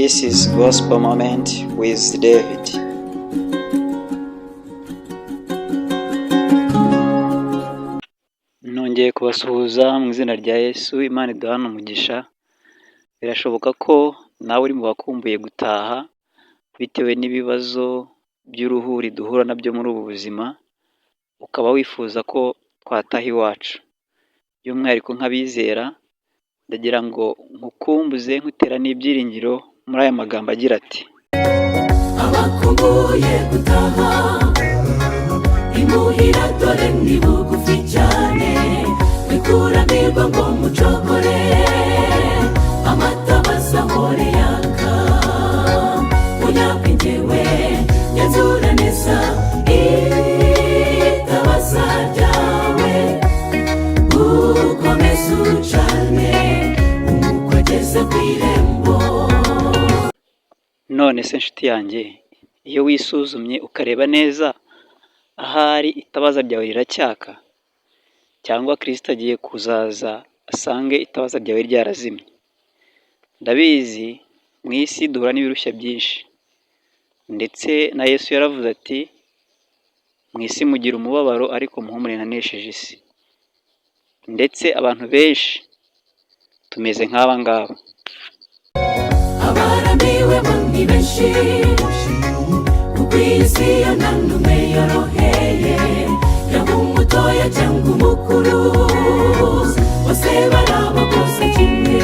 This is Gospel Moment with David. Nongeye kubasuhuza mu izina rya Yesu, Imana iduhane umugisha. Birashoboka ko nawe uri mu bakumbuye gutaha bitewe n'ibibazo by'uruhuri duhura nabyo muri ubu buzima, ukaba wifuza ko twataha iwacu. By'umwihariko nk'abizera, ndagira ngo nkukumbuze nkutera n'ibyiringiro muri aya magambo agira ati: Abakumbuye gutaha imuhira, dore ni bugufi cyane, wikurambirwa ngo mucogore, amatabaza ahore yaka. Munyabwenge we, genzura neza itabaza ryawe, ukomeze ucane, umukwe ageze ku irembo. None se nshuti yanjye, iyo wisuzumye ukareba neza, ahari itabaza ryawe riracyaka? Cyangwa Kirisito agiye kuzaza asange itabaza ryawe ryarazimye? Ndabizi, mu isi duhura n'ibirushya byinshi, ndetse na Yesu yaravuze ati: "Mu isi mugira umubabaro, ariko muhumure, nanesheje isi." Ndetse abantu benshi tumeze nk'aba ngaba. Abaramiwe bo ni benshi, kuko iyi si yo nta n'umwe yoroheye, yaba umutoya cyangwa umukuru, bose barabakoze kimwe.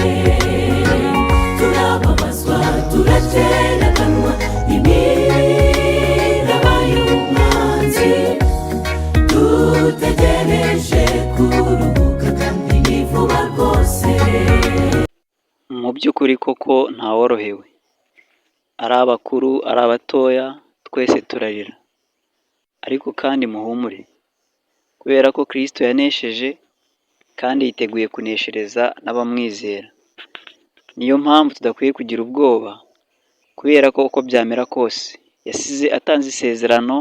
Turababazwa, turaterekanwa imiraba y'umwanzi, dutegereje kuruhuka kandi ni vuba rwose. Mu by'ukuri koko ntaworohewe, ari abakuru, ari abatoya, twese turarira, ariko kandi muhumure kubera ko Kristo yanesheje kandi yiteguye kuneshereza n'abamwizera. Niyo mpamvu tudakwiye kugira ubwoba kubera ko uko byamera kose yasize atanze isezerano,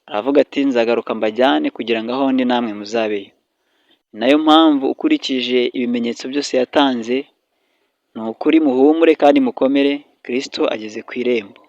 aravuga ati: "Nzagaruka mbajyane kugira ngo aho ndi namwe muzabeyo." Ni nayo mpamvu ukurikije ibimenyetso byose yatanze, ni ukuri muhumure kandi mukomere, Kristo ageze ku irembo.